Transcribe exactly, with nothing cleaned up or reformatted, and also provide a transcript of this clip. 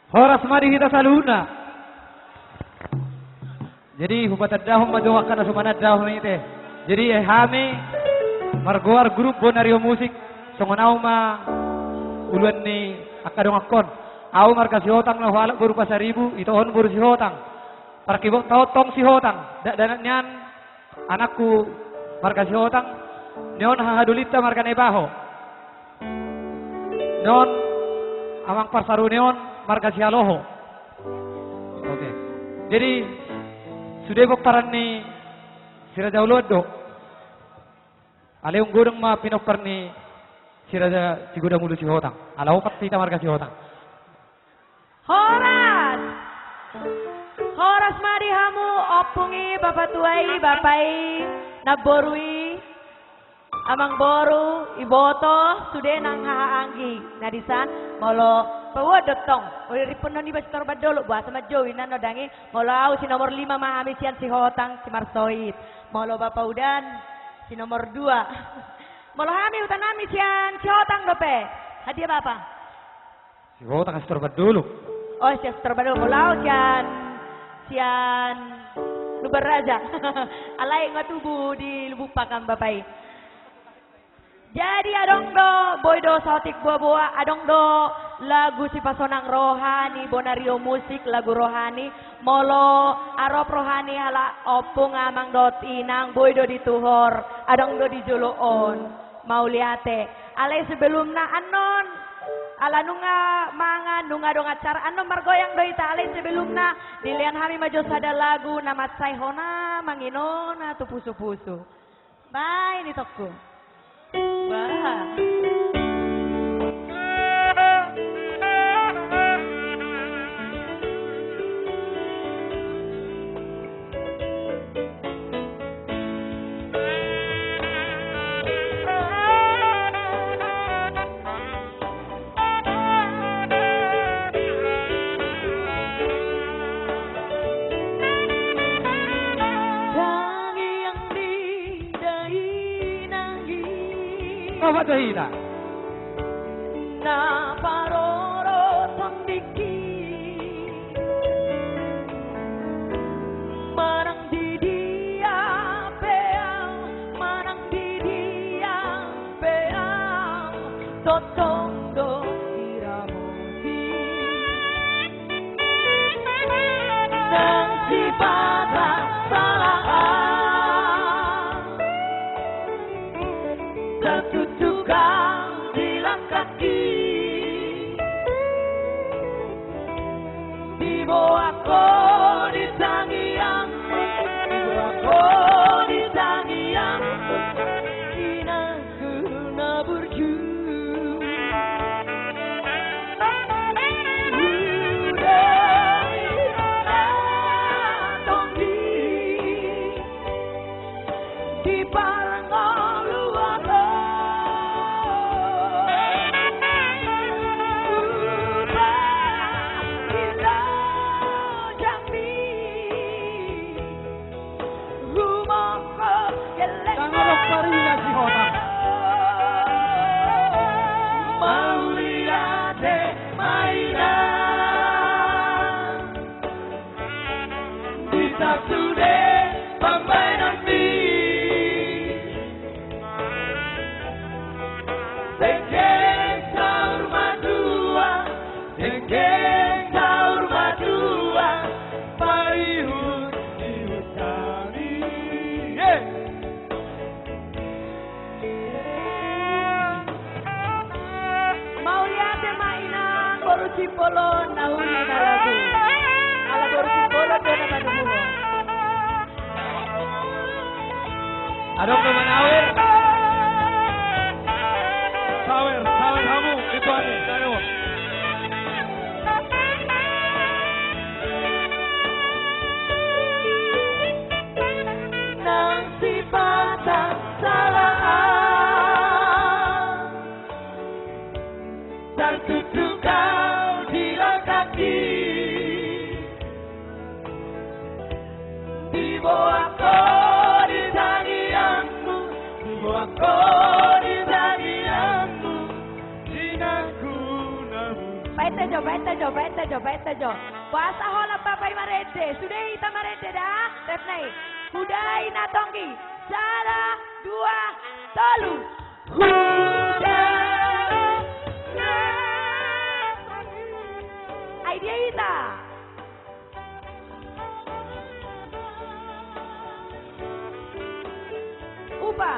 Horas ma di hita saluhutna. Jadi hupatandahon ma jo angka na so manandahon i te. Jadi, eh, hami margoar grup Bonario Musik, songon ahu ma uluan ni angka dongankon. Ahu marga Sihotang, na hualap boru Pasaribu, ito on boru Sihotang. Parkibot ta on tong Sihotang, dakdanak nian anakku marga Sihotang, nion hahadolinta marga Naibaho. Nion amang parsaru nion marga Sihaloho. Oke. Jadi sude pomparan ni si Raja Oloan do. Alai umgodang ma pinompar ni si Raja Sigodang Ulu Sihotang. Ala opat hita marga Sihotang. Horas! Horas ma di hamu ompung i, bapatua i, bapa i, namboru i, amangboru, iboto, sude nang hahaanggi na disan. Molo pauat do tong, oi, rimpon non iba Sitorban Dolok, boasa manjou inna no dang i. Molo ahu si nomor lima ma hami sian Sihotang, Simarsoit. Molo bapa udan si nomor dua. Molo hami hutanami sian Sihotang dope. Hadia bapa? Sihotang, Sitorban Dolok. Oh, sian Sitorban Dolok. Molo ahu sian, sian Lumban Raja. Alai nga tubu di Lubuk Pakam bapa i. Jadi adong do, boi do saotik boa-boa, adong do lagu sipasonang roha ni Bonario Musik, lagu rohani. Molo arop roha ni halak ompung, amang dohot inang, boi do dituhor, adong do di jolo on. Mauliate. Alai sebelumna annon, ala nunga mangan, nunga adong acara, annon margoyang do hita. Alai sebelumna, dilean hami ma jo sada lagu na mansai hona manginona tu pusu-pusu. Baen itongku. Wah. Tangiang ni dainang i. Apa tu hita? Na parorot tondingki. Manang di dia pe au, manang di dia pe au, tongtong do diramoti. Nang sipata salah au, tatutukan di langkangki. Diboan ho di tangiangku, diboan ho di tangiangku, inangku na burju. Uda i na tonggi di parngoluan on. Upa di rajami, rumongkop gelleng. Tangan rok parina Sihotang. Mauliate ma inang. Di sude pambahenanmi. Dengke saur matua, dengke saur matua, paihut-ihut hami. Ye. Mauliate ma inang boru Simbolon na uli na lagu. Ala boru Simbolon do na panubuhon. Adong do manawir. Sawer, sawer hamu, itu anu, ayo. Nang sipata salah au, tartutukan di langkangki. Diboan ho di tangiangmu, diboan ho di tangiangmu, inangku na burju. Paete jo, paete jo, paete jo, paete jo. Boasa holan bapa i marende? Sude hita marende da? Rap nai. Hudai na tonggi. Sada, dua, tolu. Hudai. Ai dia hita? Upa.